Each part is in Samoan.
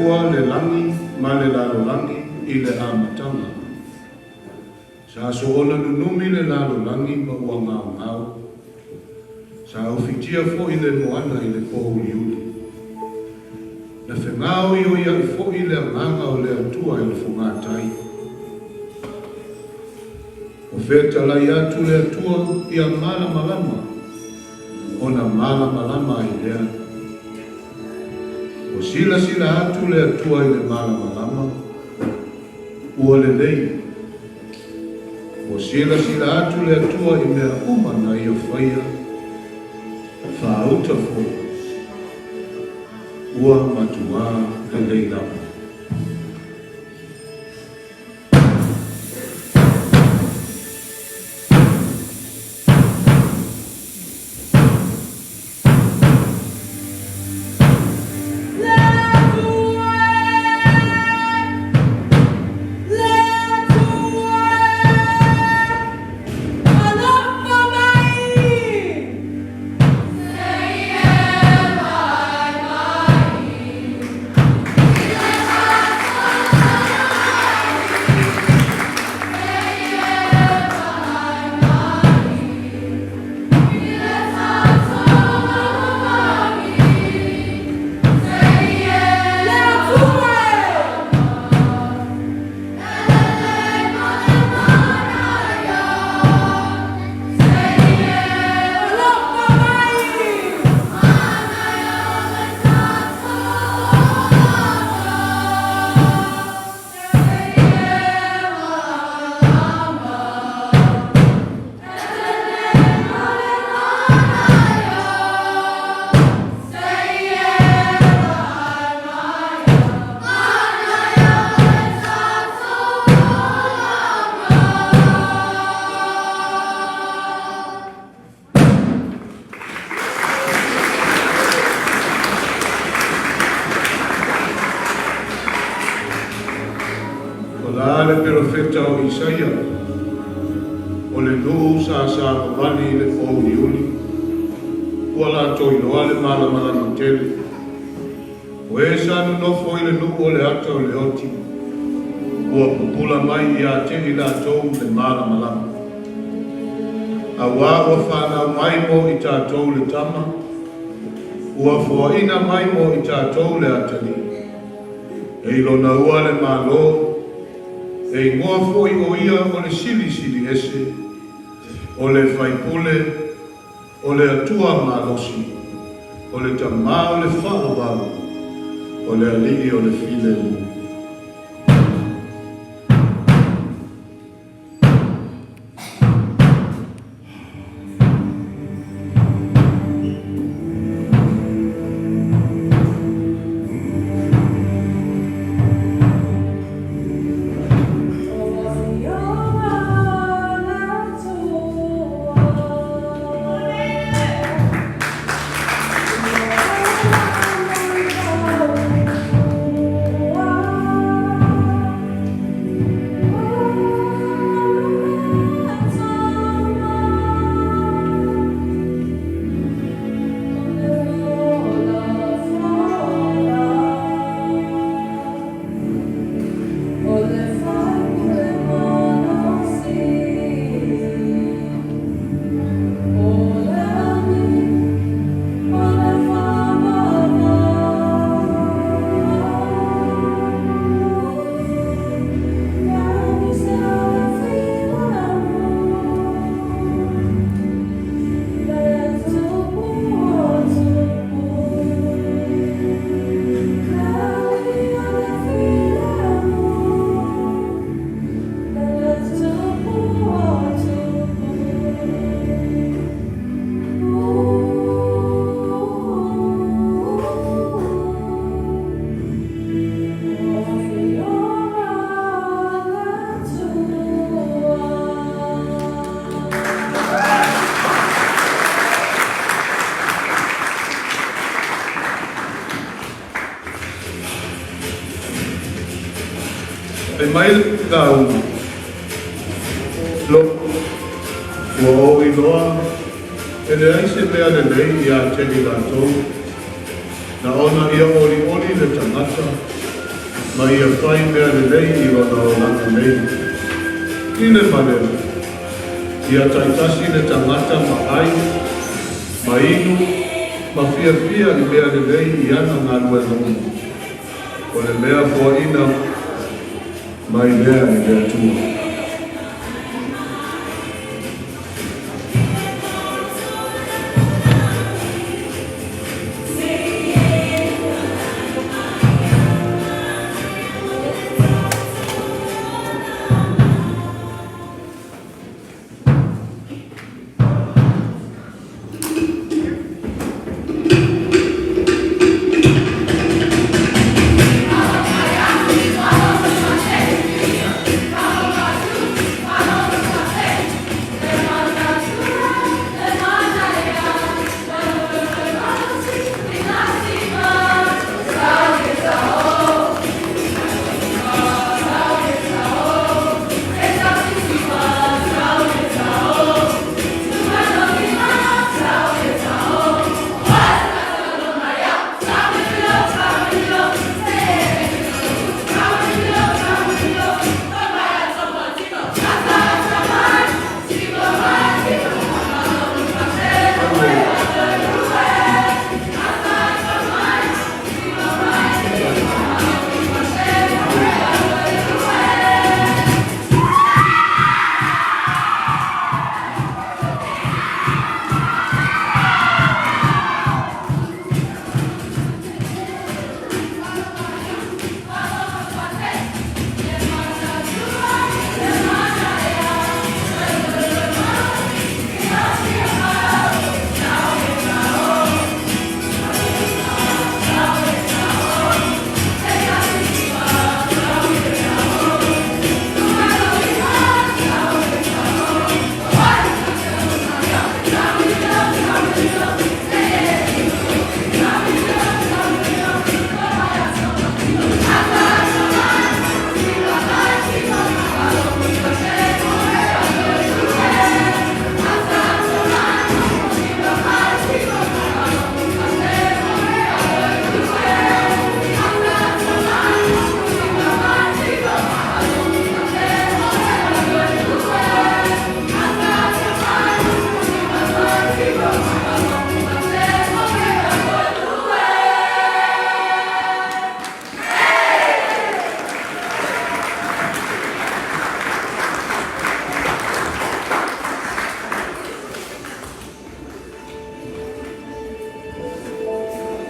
Atua le lagi ma le lalolagi i le amataga. Sa soona nunumi le lalolagi ma ua gaogao. Sa ufitia foi le moana i le pōuliuli. Na fegaoioiaʻi foi le Agaga o le Atua i le fogatai. Ua fetalai atu le Atua ia malamalama, ona malamalama ai lea. Ua silasila atu le Atua i le malamalama, ua lelei. Ua silasila atu le Atua i mea uma na Ia faia, faauta foi, ua matuā lelei lava. O la le perofeta o Isaia, o le nuu sa savavali i le pōuliuli, ua latou iloa le malamalama tele. O e sa nonofo i le nuu o le ata o le oti, ua pupula mai ia te i latou le malamalama. Auā ua fanau mai mo i tatou le Tama, ua foaina mai mo i tatou le atalii. E i lona ua le Malo, e igoa foi o ia o le Silisili Ese, o le Faipule, O le Atua malosi, o le Tama o le faavavau, o le Alii o le filemu. Fai mai le lauga, Lo, ua ou iloa e leai se mea lelei ia te i latou, na ona ia olioli le tagata. Ma ia fai mea lelei i lona olaga nei. I le ma le lā, ia taitasi le tagata ma ai, ma inu, ma fiafia i mea lelei i ana galuega uma. O le mea foaina mai lea e le Atua.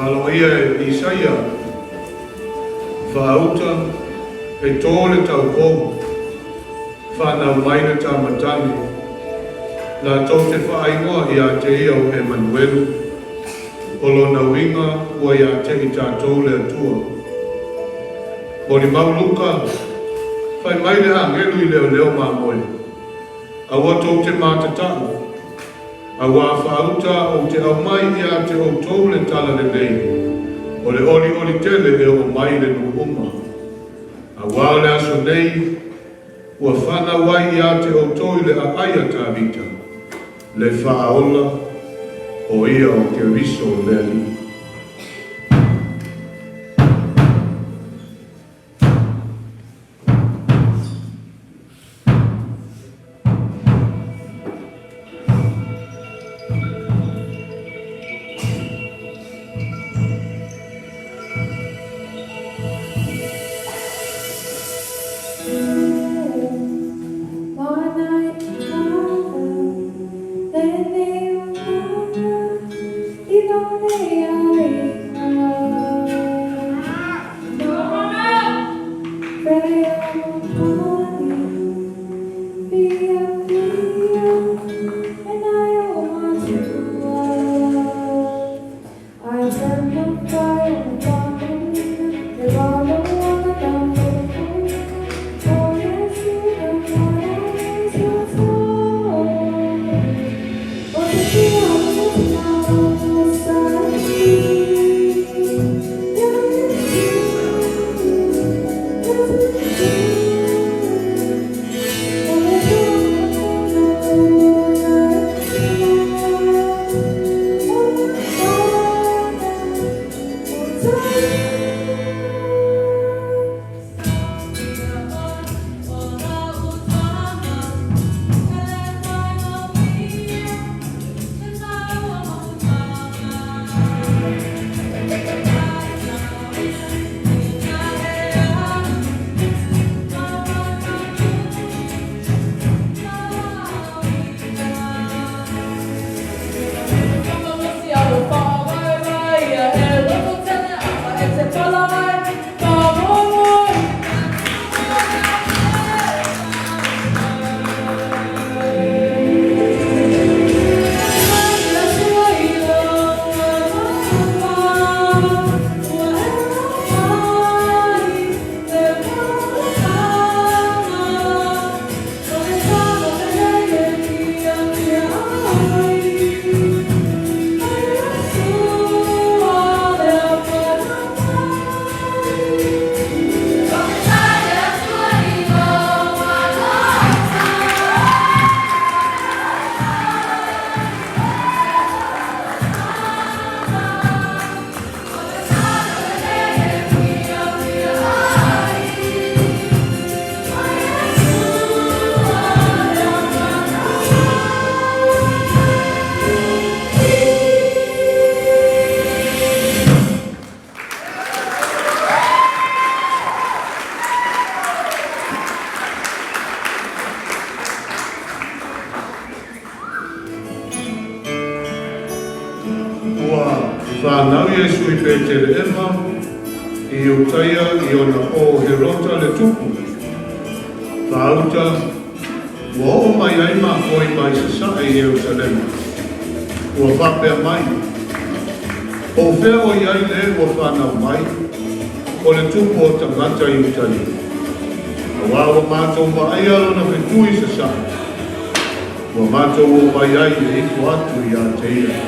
Valoia e Isaia, Faauta, e tō le taupou, whanau mai le tamatane, latou te faaingoa ia te ia o Emanuelu, o lona uiga ua ia te i tatou le Atua. Molimau Luka, Fai mai le agelu i leoleo mamoe, aua tou te matatau, Auā faauta ou te aumai ia te outou le tala lelei, o le olioli tele e oo mai le nuu uma. Auā o le aso nei, ua fanau ai ia te outou i le aai a Tavita, le Faaola, o ia o Keriso le Alii. Ua fanau Iesu i Petelehema i Iutaia i ona po o Herota le tupu. Faauta, ua oo mai ai mafoi mai Sasae i Ierusalema. Ua faapea mai, po o fea o i ai le ua fanau mai, o le tupu o tagata Iutaia. Auā ua matou vaaia lona fetu i Sasae, ua matou oo mai ai e ifo atu ia te ia.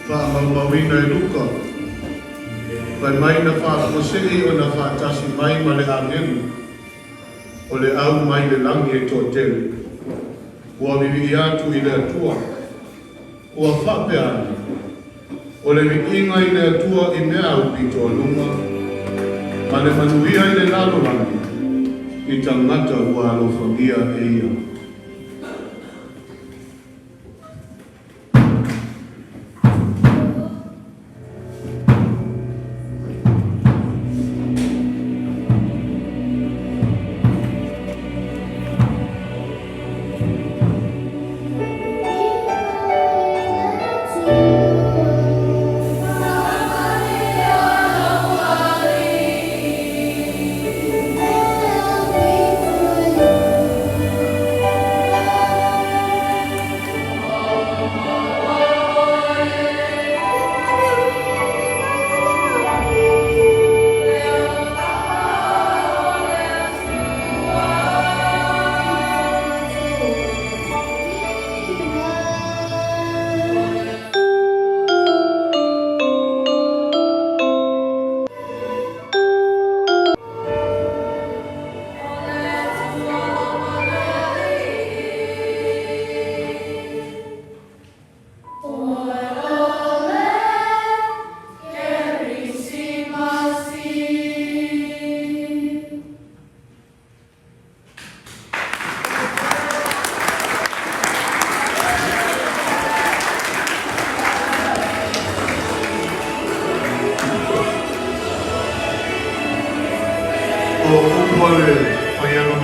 Faamaumauina e Luka, fai mai na faafuasei ona faatasi mai ma le agelu o le au mai le lagi e toatele. Ua vivii atu i le Atua, ua faapea ane, o le viiga i le Atua i mea aupito aluga, ma le manuia i le lalolagi, i tagata ua alofagia e ia.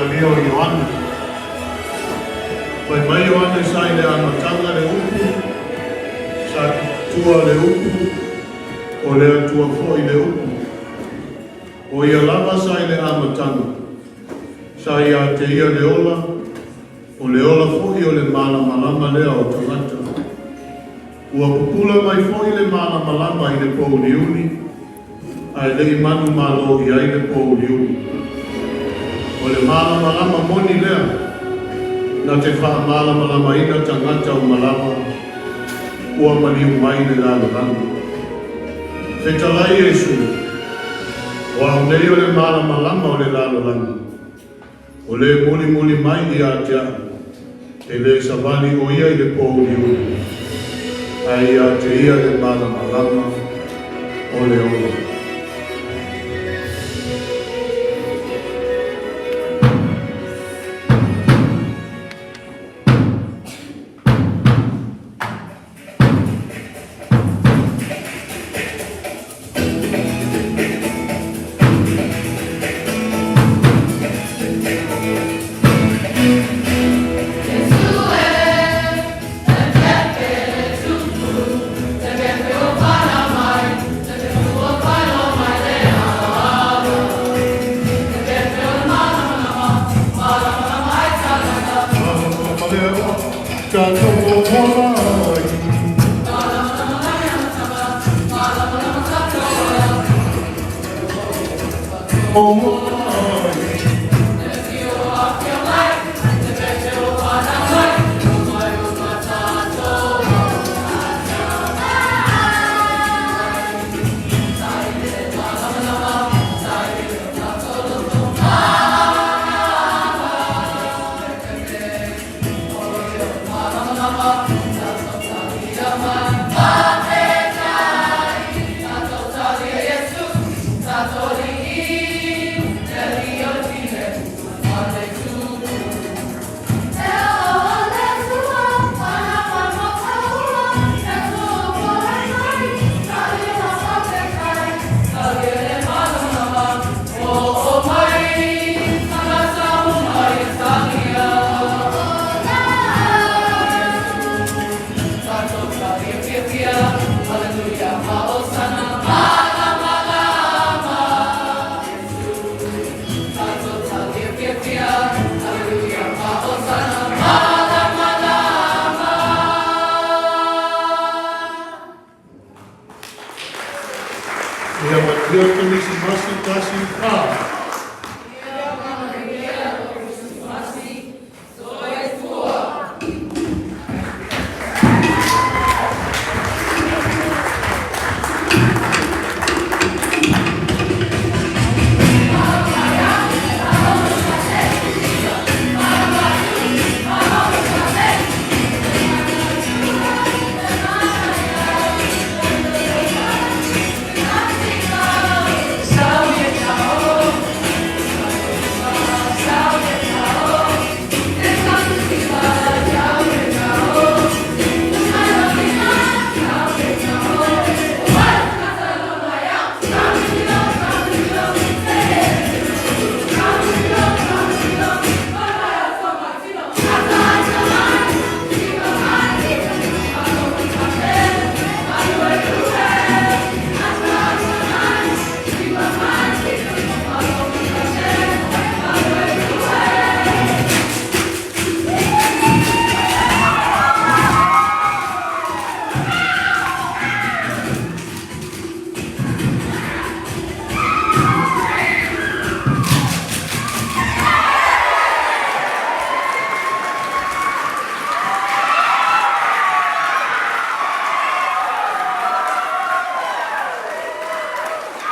Ievagelia o Ioane. Fai mai Ioane sa i le amataga le Upu, sa tua le Upu, o le Atua foi le Upu. O ia lava sa i le amataga, sa ia te ia le ola, o le ola foi o le malamalama lea o tagata. Ua pupula mai foi le malamalama i le pouliuli, ae le i manumalo i ai le pouliuli. O le malamalama moni lea, na te faamalamalamaina tagata uma lava, ua maliu mai le lalolagi. Fetalai Iesu, o au nei o le malamalama o le lalolagi, o le mulimuli mai ia te au, e le savali o ia i le pouliuli, ae ia te ia le malamalama o le ola. Oh, Ia manuia le Kerisimasi tasi fa.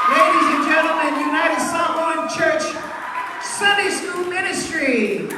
Ladies and gentlemen, United Samoan Church Sunday School Ministry.